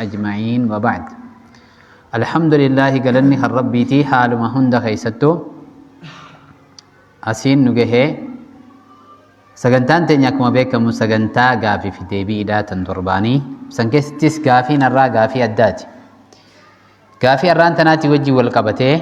أجمعين وبعد. الحمد لله قالني ربيتي حال ما هند خيستو asiin nu gahee. Sagantaan teenya akkuma beekamu sagantaa gaafii fi deebiidhaa tan torbaanii. San keessattis gaafiin har'aa gaafii addaati. Gaafii har'aan tanaatti wajjin wal qabatee,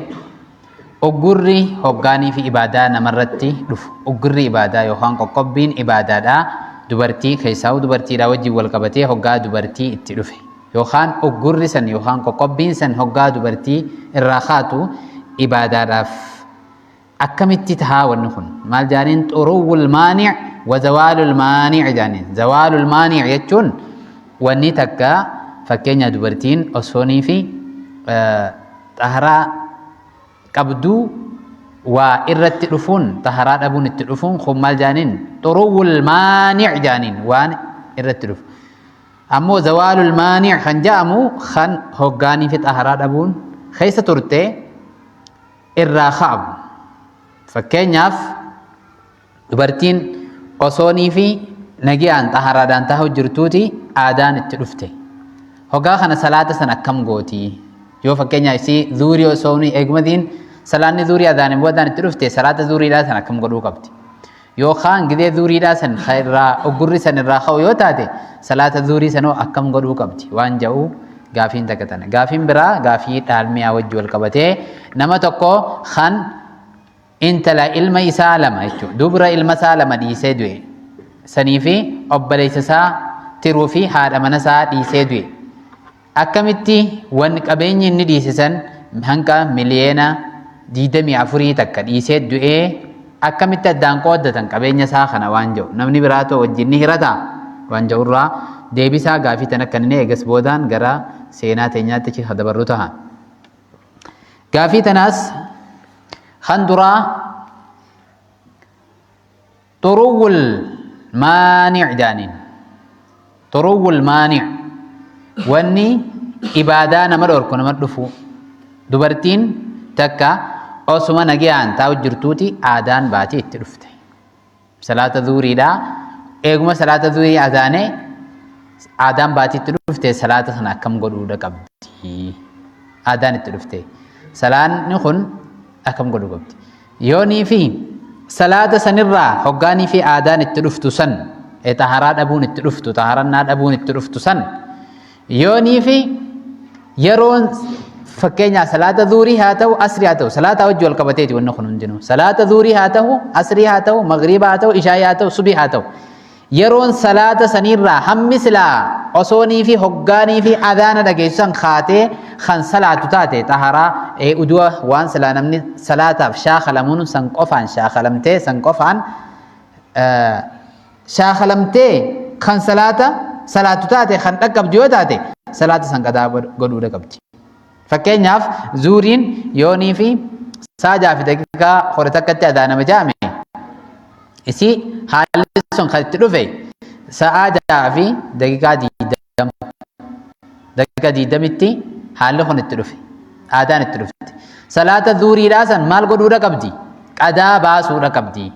uggurri hoggaanii fi ibaadaa namarratti dhufu, uggurri ibaadaa yookaan qoqqobbiin ibaadaadhaa dubartii keessaa'u dubartiidhaa wajjin wal qabatee, hoggaa dubartii itti dhufe yookaan uggurri san yookaan qoqqobbiin san hoggaa dubartii irraa kaatu ibaadaadhaaf akkamitti tahaa? Wanni kun maal jaaniin? طرو المانع وزوال المانع jaaniin. زوال المانع jechuun wanni takka, fakkeenya dubartiin osoonii fi xaharaa qabduu waa irratti dhufuun, xaharaa dhabuun itti dhufuun kun maal jaaniin? طرو المانع jaaniin, waan irratti dhufu. Ammoo زوال المانع kan jedhamu kan hoggaanii fi xaharaa dhabuun keessa turte irraa ka'amu. Fakkeenyaaf, dubartiin osoonii fi nagiyaan xaharaadhaan taa'u jirtuuti aadaan itti dhufte. Hoggaa kana salaata san akkam gooti? Yoo fakkeenyaaf isii zuurii osoonii eegmatiin salaanni zuurii adaaniin boodaan itti dhufte, salaata zuuriidhaa san akkam godhuu qabdi? Yookaan gidee zuuriidhaa san irraa uggurri san irraa ka'u yoo taate, salaata zuurii sanoo akkam godhuu qabdi waan jedhu gaafiin takka tana. Gaafiin biraa gaafii dhaalmiyaa wajji wal qabatee, nama tokko kan intala ilma isaa lama jechuudha, dubra ilma isaa lama dhiisee du'e sanii fi obboleessa isaa tiruu fi haadha mana isaa dhiisee du'e, akkamitti wanni qabeenyi inni dhiise san hanqa 24 miliyoona takka dhiisee du'ee, akkamitti addaan qooddatan qabeenya isaa kana waan jedhu, namni biraa too wajjin ni hirata waan jedhurraa deebisaa gaafii tan akka inni eegas boodaan gara seenaa teenyaatti dabarru taha. Gaafii tanaas kan duraa طرو المانع jaaniin. طرو المانع, wanni ibaadaa nama dhorku nama dhufu. Dubartiin takka osuma nagayaan taa'u jirtuuti aadaan baatee itti dhufte. Salaata zuuriidhaa eeguma salaata zuurii adaanee aadaan baatee itti dhufte, salaata sana akkam godhuudha qabdi? Aadaan itti dhufte, salaanni kun akkam godhuu qabdi? Yoonii fi salaata sanirraa hoggaanii fi aadaan itti dhuftu san, xaharaa dhabuun itti dhuftu, xaharannaa dhabuun itti dhuftu san, yoonii fi yeroon fakkeenyaaf salaata zuurii haa ta'u, asrii haa ta'u, salaata wajji wal qabateeti wanni kun hundinuu, salaata zuurii haa ta'u, asrii haa ta'u, magriiba haa ta'u, ishaayii haa ta'u, subii haa ta'u, yeroon salaata saniirraa hammi silaa osoonii fi hoggaanii fi adaana dhageessan kaatee kan salaatu taate, xaharaa udu'a waan silaa namni salaataaf shaakalamuun san qofaan shaakalamtee, san qofaan shaakalamtee kan salaata salaatu taate, kan dhaqqabdu yoo taate, salaata san qadaa godhuudha qabdi. Fakkeenyaaf, zuuriin yoonii fi sa'a 6:11tti adaanama jaame, isii haalli sun kan itti dhufe sa'a 6:20, daqiiqaa 20tti haalli kun itti dhufe, aadaan itti dhufte. Salaata zuuriidhaa san maal godhuudha qabdi? Qadaa baasuudha qabdi.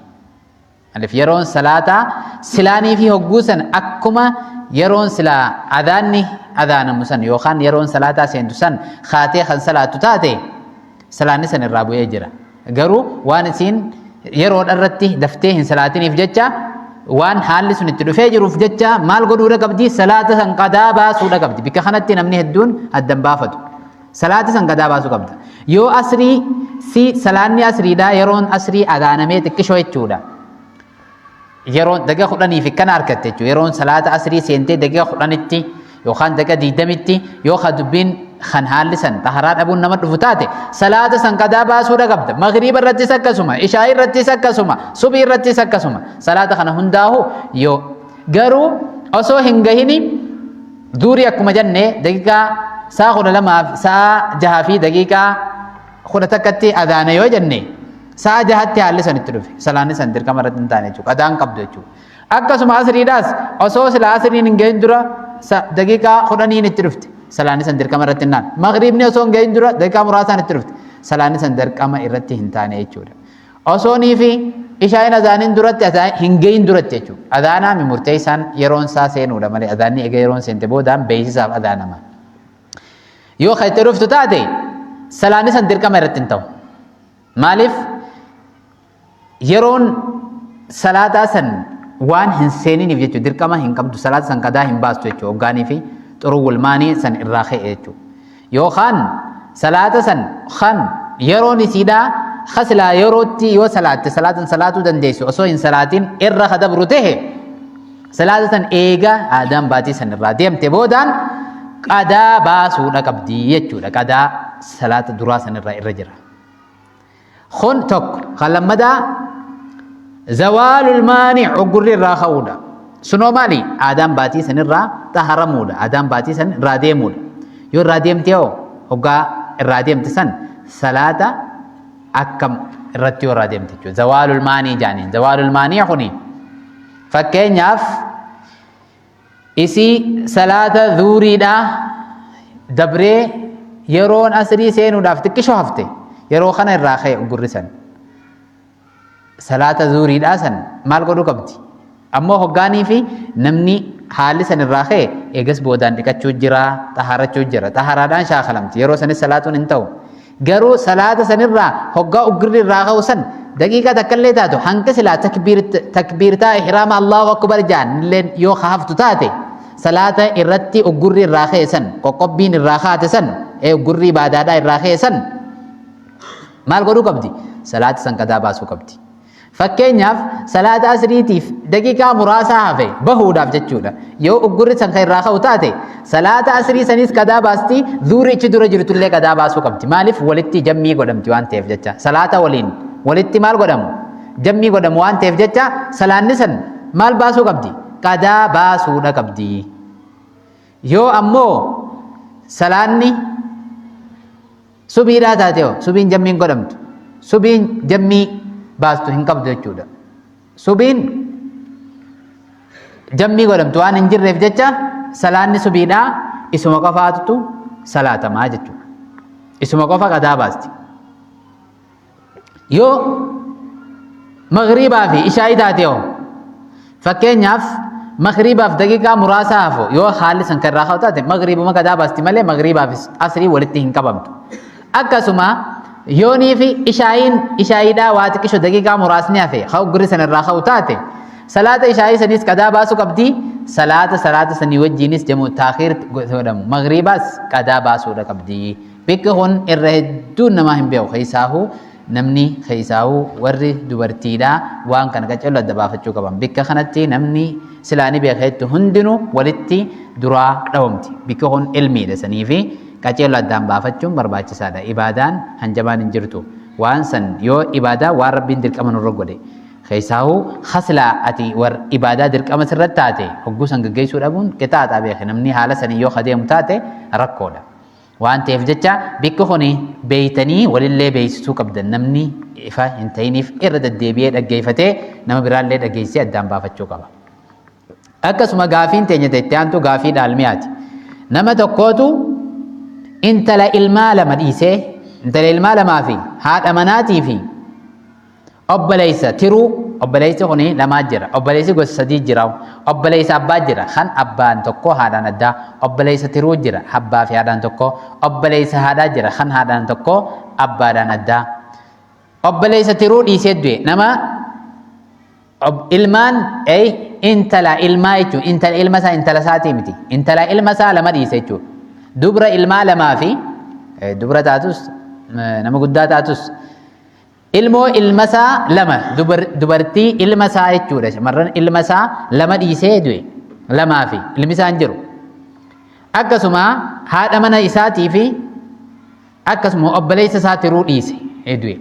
Maaliif? Yeroon salaataa silaanii fi hogguu san akkuma yeroon silaa adaanni adaanamu san yookaan yeroon salaataa seentu san kaatee kan salaatu taate, salaanni san irraa bu'ee jira. Garuu waan isiin yeroodha irratti daftee hin salaatiniif jecha, waan haalli sun itti dhufee jiruuf jecha, maal godhuudha qabdi? Salaata san qadaa baasuudha qabdi. Bikka kanatti namni hedduun addan baafatu. Salaata san qadaa baasuu qabda. Yoo asrii si salaanni asriidhaa yeroon asrii adaanamee xiqqishoo jechuudha. Yeroon daqiiqa 10 fi kana argatte jechuudha. Yeroon salaata asrii seentee daqiiqa 10tti yookaan daqiiqa 20tti yoo ka dubbiin kan haalli san xaharaa dhabuun nama dhufu taate, salaata san qadaa baasuudha qabda. Magriiba irrattis akkasuma, ishaa irrattis akkasuma, subii irrattis akkasuma. Salaata kana hundaahu yoo garuu osoo hin gahini duurii akkuma jenne daqiiqaa sa'a 12f sa'a 6:11tti adaana yoo jenne, sa'a 6tti haalli san itti dhufe, salaanni san dirqama irratti hin taane jechuudha, qadaan qabdu jechuudha. Akkasuma asriidhaas osoo sila asriin hin gahin dura daqiiqaa 10n itti dhufte, salaanni san dirqama irratti hin taane. Magriibni osoo hin gahin dura daqiiqaa muraasaan itti dhufte, salaanni san dirqama irratti hin taane jechuudha. Osoonii fi ishaayin azaaniin duratti hin gahin duratti jechuudha. Adaanaa mi murteessaan yeroon isaa seenuudha malee, adaanni egaa yeroon seente boodaan beeksisaaf adaanama. Yoo kan itti dhuftu taate salaanni san dirqama irratti hin ta'u. Maaliif yeroon salaataa san waan hin seeniniif jechuudha dirqama hin qabdu salaata san qadaa hin baastu jechuudha hoggaanii fi xuruwwul maanii san irraa ka'e jechuudha. Yookaan salaata san kan yeroon isiidhaa kasilaa yerootti yoo salaatte salaatan salaatuu dandeessu osoo hin salaatin irra ka dabru tahe salaata san eega aadaan baatii san irraa deemte boodaan qadaa baasuudha qabdi jechuudha. Qadaa salaata duraa san irraa irra jira. Kun tokko. Kan lammadaa zawaalul maani uggurri irraa ka'uudha. Sunoo maali? Aadaan baatii san irraa xaharamuudha. Aadaan baatii san irraa deemuudha. Yoo irraa deemte hoo hoggaa irraa deemte san salaata akkam irratti yoo irraa deemte jechuudha. Zawaalul maanii jaaniin. Zawaalul maanii kuni fakkeenyaaf isii salaata zuuriidhaa dabree yeroon asrii seenuudhaaf xiqqishoo hafte yeroo kana irraa ka'e uggurri san. Salaata zuuriidhaa san maal godhuu qabdi? Ammoo hoggaanii fi namni haalli san irraa ka'e eegas boodaan dhiqachuu jira, xahaarachuu jira. Xahaaraadhaan shaakalamti. Yeroo sanis salaatuun hin ta'u. Garuu salaata sanirraa hoggaa uggurri irraa ka'u san daqiiqaa takkallee taatu hanga silaa takbiirtaa ihraama Allahu akbar jaan illeen yoo haftu taate salaata irratti uggurri irraa ka'e san qoqqobbiin irraa kaate san uggurri ibaadaadhaa irraa ka'e san maal godhuu qabdi? Salaata san qadaa baasuu qabdi. Fakkeenyaaf salaata asriitiif daqiiqaa muraasaa hafe bahuudhaaf jechuudha. Yoo uggurri san kan irraa ka'u taate salaata asrii sanis qadaa baasti zuurichi dura jirtullee qadaa baasuu qabdi. Maaliif walitti jammii godhamti waan ta'eef jecha. Salaata waliin walitti maal godhamu? Jammii godhamu waan ta'eef jecha salaanni san maal baasuu qabdi? Qadaa baasuudha qabdi. Yoo ammoo salaanni Subiidhaa taate hoo? Subiin jammii hin godhamtu. Subiin jammii baastu hin qabdu jechuudha. Subiin jammii godhamtu waan hin jirreef jecha salaanni subiidhaa isuma qofaatu salaatamaa jechuudha. Isuma qofa qadaa baasti. Yoo magriibaa fi ishaa'ii taate hoo? Fakkeenyaaf magriibaaf daqiiqaa muraasa hafu yoo haalli san kan irraa ka'u taate magriibuma qadaa baasti malee magriibaa fi asrii walitti hin qabamtu. Akkasuma yoonii fi ishaa'iin ishaa'iidhaa waa xiqqisho daqiiqaa muraasni hafe haa uggurri san irraa ka'u taate salaata ishaa'ii saniis qadaa baasuu qabdi salaata salaata sanii wajjiinis jamu taakhiir godhamu magriibaas qadaa baasuudha qabdi. Bikki kun irra hedduun namaa hin beeku keessaahuu namni keessaahuu warri dubartiidhaa waan kana qacello adda baafachuu qaban. Bikka kanatti namni silaa ni beeka jettu hundinuu walitti duraa dhawamti. Bikki kun ilmiidha sanii fi qacello addaan baafachuun barbaachisaadha. Ibaadaan hanjamaan hin jirtu. Waan san yoo ibaadaa waan Rabbiin dirqama nurra godhe keessaahuu hasilaa ati war ibaadaa dirqama sirra taate hogguu san gaggeessuu dhabuun qixaaxaa beeki. Namni haala sanii yoo kadeemu taate rakkoodha. Waan ta'eef jecha bikki kuni beeytanii walillee beeysisuu qabdan namni ifa hin ta'iniif irra deddeebi'ee dhaggeeffatee nama biraallee dhageessisee addaan baafachuu qaba. Akkasuma gaafiin teenya itti aantu gaafii dhaalmiyaati. Nama tokkootu intala ilmaa lama dhiisee intala ilmaa lamaa fi haadha manaatii fi Obboleessa tiruu obboleessi kun lamaa jira. Obboleessi gosa sadii jira. Obboleessa abbaa jira. Kan abbaan tokko haadhaan addaa. Obboleessa tiruu jira. Abbaa fi haadhaan tokko. Obboleessa haadhaa jira. Kan haadhaan tokko abbaadhaan addaa. Obboleessa tiruu dhiisee du'e. Nama ilmaan intala ilmaa jechuun intala ilma isaa intala isaatii miti. Intala ilma isaa lama dhiise jechuudha. Dubra ilmaa lamaa fi dubra taatus nama guddaa taatus Ilmoo ilmasaa lama dubartii ilma isaa jechuudha shamarran ilma isaa lama dhiisee du'e lamaa fi ilmi isaa hin jiru. Akkasuma haadha mana isaatii fi akkasuma obboleessa isaa tiruu dhiise du'e.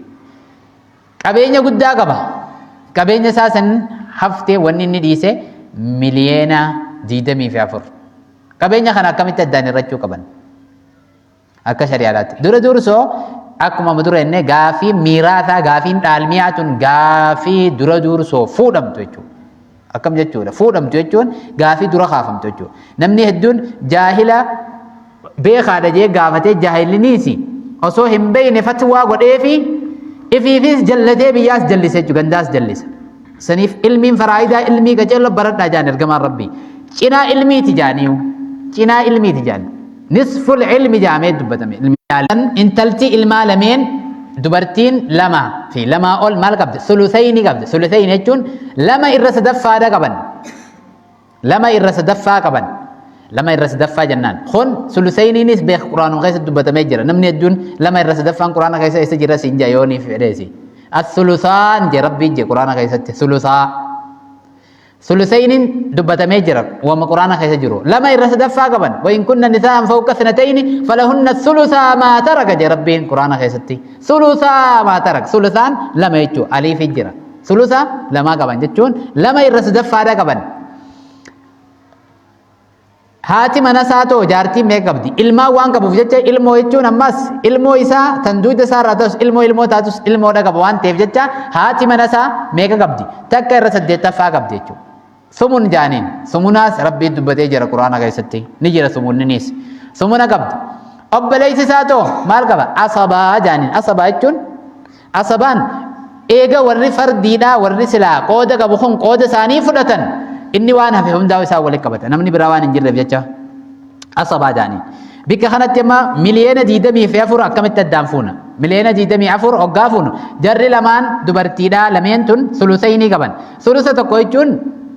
Qabeenya guddaa qaba. Qabeenya isaa san haftee wanni inni dhiise 24 miliyoona. Qabeenya kana akkamitti addaan hirrachuu qaban? Akka shari'aadhaatti. Dura dursoo akkuma amma dura jennee gaafii miiraasaa gaafiin dhaalmiyaa tun gaafii dura dursoo fuudhamtu jechuudha. Akkam jechuudha? Fuudhamtu jechuun gaafii dura kaafamtu jechuudha. Namni hedduun jaahila beekaadha jee gaafatee jaahiliniisi osoo hin beekne fatwaa godheefi ifiifis jallatee biyyaas jallise jechuudha gandaas jallisa. Saniif ilmiin faraayidaa ilmii qaceello baradhaa jaan ergamaan rabbii. Cinaa ilmiiti jaaniyu. Cinaa ilmiiti jaan. Nisful ilmi jedhamee dubbatame. Intalti ilmaa lameen dubartiin lama fi lamaa ol maal qabdi? Sulusayni qabdi. Sulusayni jechuun lama irra sadaffaadha qaban. Lama irra sadaffaa qaban. Lama irra sadaffaa jennaan. Kun sulusayniinis beek quraanuma keessa dubbatamee jira. Namni hedduun lama irra sadaffaan quraana keessa isa jira siin jaa yooniif fedheesi. As-sulusaan jee rabbiin jee quraana keessatti sulusaa. Sulusayniin dubbatamee jira wama quraana keessa jiru. Lama irra sadaffaa qaban. Wa in kunna nisaa'an fawqa sanatayni falahunna sulusaa maa taraka jee rabbiin quraana keessatti. Sulusaa maa taraka. Sulusaan lama jechuudha. Aliifi jira. Sulusa lamaa qaban jechuun lama irra sadaffaadha qaban. Haati mana isaa too jaartii meeqa qabdi? Ilmaan waan qabuuf jecha ilmoo jechuun ammas ilmoo isaa tan dugda isaa irraa ta'us ilmoo ilmoo taatus ilmoodha qaba waan ta'eef jecha haati mana isaa meeqa qabdi? Takka irra saddeettaffaa qabdi jechuudha. Sumun jaaniin sumunaas rabbiin dubbatee jira quraana keessatti ni jira sumunninis sumuna qabdi. Obboleessi isaa too maal qaba? Asabaa jaaniin asabaa jechuun Asabaan eega warri fardiidhaa warri silaa qooda qabu kun qooda isaanii fudhatan inni waan hafe hundaa isaa walitti qabata namni biraa waan hin jirreef jecha asabaa jedhanii. Bikka kanatti amma 24,000,000 akkamitti addaan fuuna? 24,000,000 hoggaa fuunu jarri lamaan dubartiidhaa lameen tun sulusaynii qaban. Sulusa tokko jechuun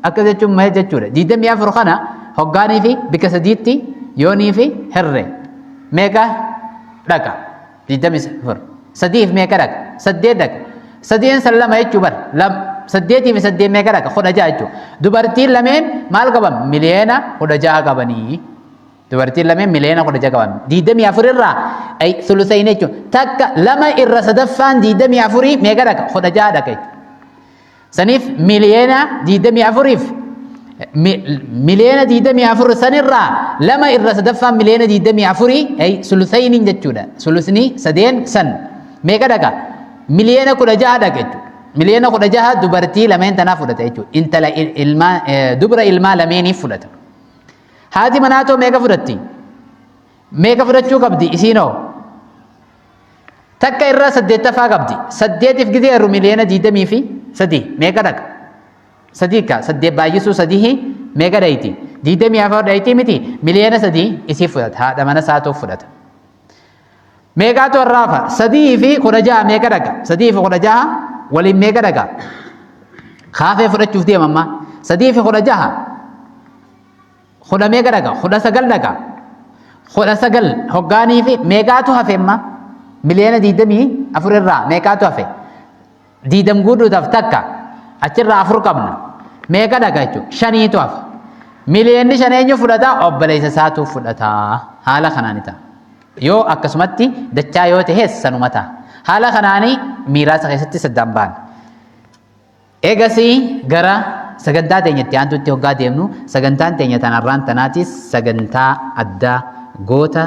akkas jechuun maal jechuudha? 24 kana hoggaanii fi bikka sadiitti yoonii fi hirre meeqa dhaqa? 24. Sadiif meeqa dhaqa? Saddeet dhaqa. Sadeen san lama jechuu bar. Saddeetii fi saddeet meeqa dhaqa? 16 jechuu. Dubartiin lameen maal qaban? 16,000,000 qabanii. Dubartiin lameen 16,000,000 qaban. 24 irraa sulusayni jechuun takka lama irra sadaffaan 24 meeqa dhaqa? 16 dhaqa jechuudha. Saniif 24,000,000f 24,000,000 sanirraa lama irra sadaffaan 24,000,000 sulusayniin jechuudha. Sulusni sadeen san meeqa dhaqa? 16,000,000 dhaqa jechuudha. 16,000,000 dubartii lameen tanaa fudhata jechuudha. Intala ilmaa dubra ilmaa lameeniif fudhata. Haati manaa too meeqa fudhatti? Meeqa fudhachuu qabdi isiinoo? Takka irraa saddeettaffaa qabdi. Saddeetiif gizee yeroo 23,000,000 meeqa dhaqa? Sadii ka saddeet baay'isuu sadii meeqa dhayti? 24 dhayti miti 3,000,000 isii fudhata. Haadha mana isaatu fudhata. Meeqaatu har'aafa? Sadii fi 16 meeqa dhaqa? Sadii fi 16 waliin meeqa dhaqa? Kaafee fudhachuuf deema amma. Sadii fi 16 Kudha meeqa dhaqa? 19 dhaqa. 19 hoggaanii fi meeqaatu hafe amma? 24,000,000 irraa meeqaatu hafe? Diidam guutuudhaaf takka achirraa afur qabna. Meeqa dhaqa jechuudha? Shaniitu hafa. 5,000,000 eenyu fudhata? Obboleessa isaatu fudhata. Haala kanaani ta'a. Yoo akkasumatti dachaa yoo ta'es sanuma ta'a. Haala kanaani miiraasa keessatti saddaan ba'an. Eegasii gara sagantaa teenya itti aantutti hoggaa deemnu sagantaan teenya tan arraan tanaatis sagantaa addaa goota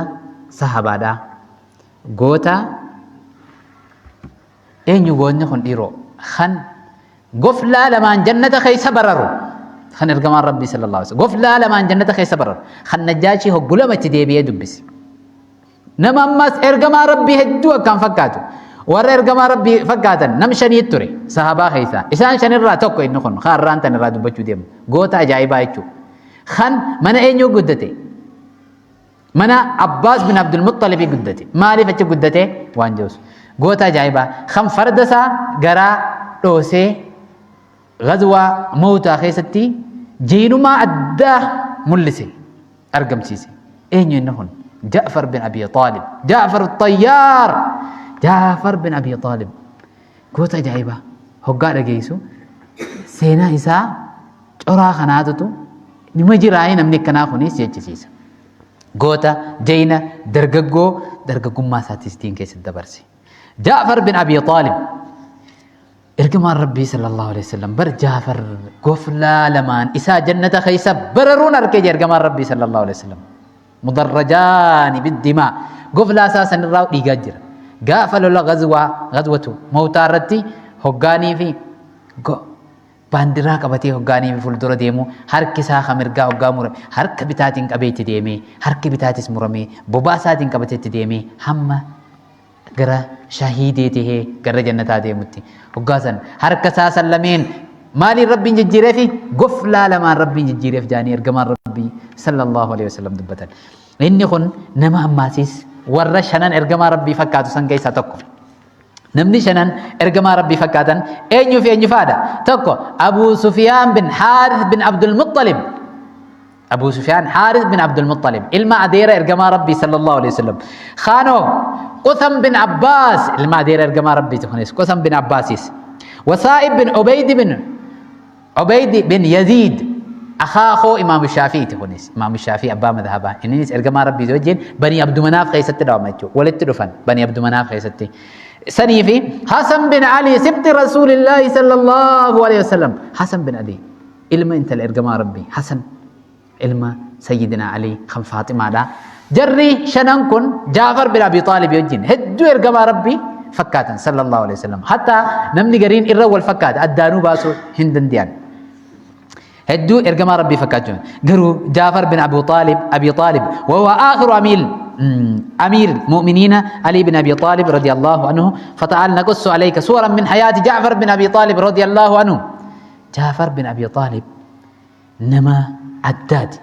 sahabaadha. Goota eenyu goonni kun dhiiroo kan goflaa lamaan jannata keessa bararu kan ergamaan rabbii sallallahu alaihi wasallam goflaa lamaan jannata keessa bararu kan najjaashii hoggu lama itti deebi'ee dubbise. Nama ammas ergamaa Rabbii hedduu akkaan fakkaatu. Warra ergamaa Rabbii fakkaatan nam shanii ture sahabaa keessaa. Isaan shanirraa tokko inni kun kan har'aan tan irraa dubbachuu deemu. Goota ajaa'ibaa jechuudha. Kan mana eenyuu guddate? Mana Abbaas bin Abdul Muxxalibii guddate. Maaliif achi guddate? Waan jedhus. Goota ajaa'ibaa. Kan farda isaa garaa dhoosee Ghazwaa Mawtaa keessatti jeenumaa addaa mul'ise, argamsiise. Eenyu inni kun? Ja'far bin Abi Xaalib. Ja'far Xayyaar. Ja'far bin Abi Xaalib. Goota ajaa'ibaa. Hoggaa dhageessu seenaa isaa coraa kanaatutu nima jiraayee namni akkanaa kunis jechisiisa. Goota jayna dargaggoo dargaggummaa isaattis diin keessatti dabarse. Ja'far bin Abi Xaalib. Ergamaan Rabbii sallallahu alaihi wasallam bar Jaafar goflaa lamaan isaa jannata keessa bararuun arke jee ergamaan Rabbii sallallahu alaihi wasallam. Mudarrajaani biddimaa goflaa isaa sanirraa dhiigaa jira. Gaafa lola gazwaa gazwatu mawtaa irratti hoggaanii fi baandiraa qabatee hoggaanii fi fuuldura deemu harki isaa kan mirgaa hoggaa murame harka bitaatiin qabee itti deemee harki bitaatis muramee bobaa isaatiin qabatee itti deemee hamma gara shahiidee tahee gara jannataa deemutti hoggaa san harka isaa san lameen maaliin rabbiin jijjiireefi goflaa lamaan rabbiin jijjiireef jaanii ergamaan rabbii sallallahu alaihi wasallam dubbatan. Inni kun nama ammaasiis warra shanan ergamaa Rabbii fakkaatu san keessaa tokko. Namni shanan ergamaa Rabbii fakkaatan eenyuu fi eenyu fa'aadha? Tokko Abuu Sufiyaan bin Haarith bin Abdul Muxxalib. Abuu Sufiyaan Haarith bin Abdul Muxxalib ilma adeera ergamaa Rabbii sallallahu alaihi wasallam. Kaanoo Qutham bin Abbaas ilma adeera ergamaa Rabbiiti kunis Qutham bin Abbaasis. Wasaa'ib bin Ubayd bin Ubayd bin Yaziid akaakoo Imaamu Shaafi'iiti kunis. Imaamu Shaafii abbaa madhabaa. Innis ergamaa Rabbii wajjin Banii Abdumanaaf keessatti dhawama jechuudha. Walitti dhufan Banii Abdumanaaf keessatti. Sanii fi Hasan bin Ali sibti Rasuulillaahi sallallahu alaihi wasallam. Hasan bin Ali ilma intala ergamaa Rabbii Hasan ilma Sayyidina Ali kan Faaximaadha. Jarri shanan kun Jaafar bin Abi Xaalib wajjin hedduu ergamaa Rabbii fakkaatan sallallahu alaihi wasallam. Hatta namni gariin irra wal fakkaata addaanuu baasuu hin danda'an. Hedduu ergamaa Rabbii fakkaachuu. Garuu Jaafar bin Abu Xaalib Abi Xaalib wahuwa aakhiru amiil أمير المؤمنين علي بن أبي طالب رضي الله عنه. فتعال نقص عليك صورا من حياة جعفر بن أبي طالب رضي الله عنه. جعفر بن أبي طالب nama addaati.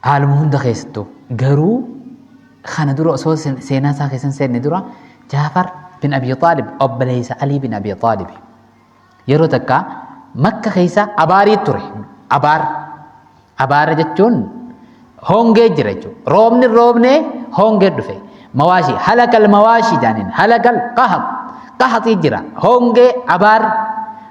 Haaluma hunda keessattuu garuu kana dura osoo seenaa isaa keessa hin seenne dura Jaafar bin Abi Xaalib obboleessa Alii bin Abi Xaalib yeroo takka Makka keessa abaarii ture. Abaar abaara jechuun hongee jira jechuudha. Roobni roobnee hongee dhufe. Mawaashii halakal mawaashii jaaniin halakal qahab qahaxii jira. Hongee abaar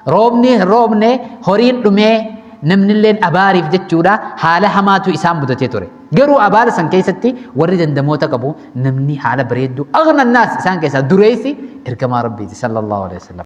roobni roobnee horiin dhumee namnilleen abaariif jechuudha haala hamaatu isaan mudatee ture. Garuu abaara san keessatti warri dandamoota qabu namni haala bareedduu aghna naas isaan keessaa dureessi ergamaa Rabbiiti sallallahu alaihi wasallam.